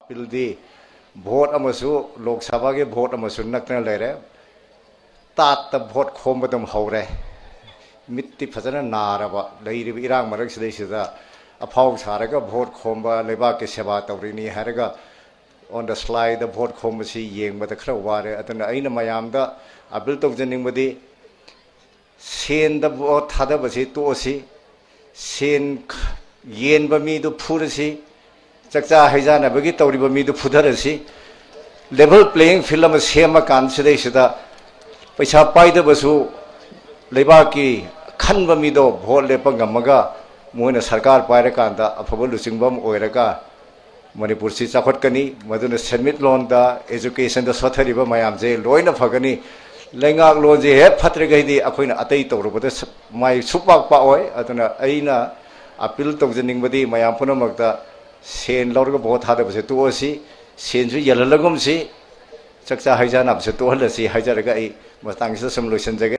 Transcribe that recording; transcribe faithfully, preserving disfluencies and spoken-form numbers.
ꯕꯤꯜꯗꯤ vote ꯑꯃꯁꯨ, ꯂꯣꯛ ꯁꯚꯥꯒꯤ vote ꯑꯃꯁꯨ ꯅꯛꯇꯅ ꯂꯩꯔꯦ꯫ ꯇꯥꯠꯇ ꯚꯣꯠ ꯈꯣꯝꯕ ꯑꯗꯨꯝ ꯍꯧꯔꯦ꯫ ꯃꯤꯠꯇꯤ ꯐꯖꯅ ꯅꯥꯔꯕ, ꯂꯩꯔꯤꯕ ꯏꯔꯥꯡ ꯃꯔꯛꯁꯤꯗꯩꯁꯤꯗ ꯑꯐꯥꯎ ꯁꯥꯔꯒ ꯚꯣꯠ ꯈꯣꯝꯕ, ꯂꯩꯕꯥꯛꯀꯤ ꯁꯦꯕꯥ ꯇꯧꯔꯤꯅꯤ ꯍꯥꯏꯔꯒ on the slyꯗ ꯚꯣꯠ ꯈꯣꯝꯕꯁꯤ ꯌꯦꯡꯕꯗ ꯈꯔ ꯋꯥꯔꯦ꯫ ꯑꯗꯨꯅ ꯑꯩꯅ ꯃꯌꯥꯝꯗ ꯑꯄꯤꯜ ꯇꯧꯖꯅꯤꯡꯕꯗꯤ, ꯁꯦꯟꯗ ꯚꯣꯠ ꯊꯥꯗꯕꯁꯤ ꯇꯣꯛꯑꯁꯤ, ꯁꯦꯟ ꯌꯦꯟꯕ ꯃꯤꯗꯨ ꯐꯨꯔꯁꯤ, ꯆꯥꯛꯆꯥ ꯍꯩꯖꯥꯟꯅꯕꯒꯤ ꯇꯧꯔꯤꯕ ꯃꯤꯗꯨ ꯐꯨꯊꯔꯁꯤ, level playing field ꯑꯃ ꯁꯦꯝꯃꯀꯥꯟ ꯁꯤꯗꯩꯁꯤꯗ ꯄꯩꯁꯥ ꯄꯥꯏꯗꯕꯁꯨ ꯂꯩꯕꯥꯛꯀꯤ ꯈꯟꯕ ꯃꯤꯗꯣ ꯚꯣꯠ ꯂꯦꯞꯄ ꯉꯝꯃꯒ ꯃꯣꯏꯅ ꯁꯔꯀꯥꯔ ꯄꯥꯏꯔꯀꯥꯟꯗ ꯑꯐꯕ ꯂꯨꯆꯤꯡꯕ ꯑꯃ ꯑꯣꯏꯔꯒ ꯃꯅꯤꯄꯨꯔꯁꯤ ꯆꯥꯎꯈꯠꯀꯅꯤ꯫ ꯃꯗꯨꯅ ꯁꯦꯟꯃꯤꯠꯂꯣꯟꯗ, educationꯗ ꯁꯣꯠꯊꯔꯤꯕ ꯃꯌꯥꯝꯁꯦ ꯂꯣꯏꯅ ꯐꯒꯅꯤ꯫ ꯂꯩꯉꯥꯛꯂꯣꯟꯁꯦ ꯍꯦꯛ ꯐꯠꯇ꯭ꯔꯒꯗꯤ ꯑꯩꯈꯣꯏꯅ ꯑꯇꯩ ꯇꯧꯔꯨꯕꯗ ꯁ-, ꯃꯥꯏ ꯁꯨꯛ ꯄꯥꯛ ꯄꯥꯛꯑꯣꯏ꯫ ꯑꯗꯨꯅ ꯑꯩꯅ ꯑꯄꯤꯜ ꯇꯧꯖꯅꯤꯡꯕꯗꯤ ꯃꯌꯥꯝ ꯄꯨꯝꯅꯃꯛꯇ ꯁꯦꯟ ꯂꯧꯔꯒ ꯚꯣꯠ ꯊꯥꯗꯕꯁꯦ ꯇꯣꯛꯑꯁꯤ, ꯁꯦꯟꯁꯨ ꯌꯦꯜꯍꯜꯂꯒꯨꯝꯁꯤ, ꯆꯥꯛꯆꯥ ꯍꯩꯖꯥꯟꯅꯕꯁꯦ ꯇꯣꯛꯍꯜꯂꯁꯤ ꯍꯥꯏꯖꯔꯒ ꯑꯩ ꯃꯇꯥꯡꯁꯤꯗ ꯁꯨꯝ ꯂꯣꯏꯁꯤꯟꯖꯒꯦ꯫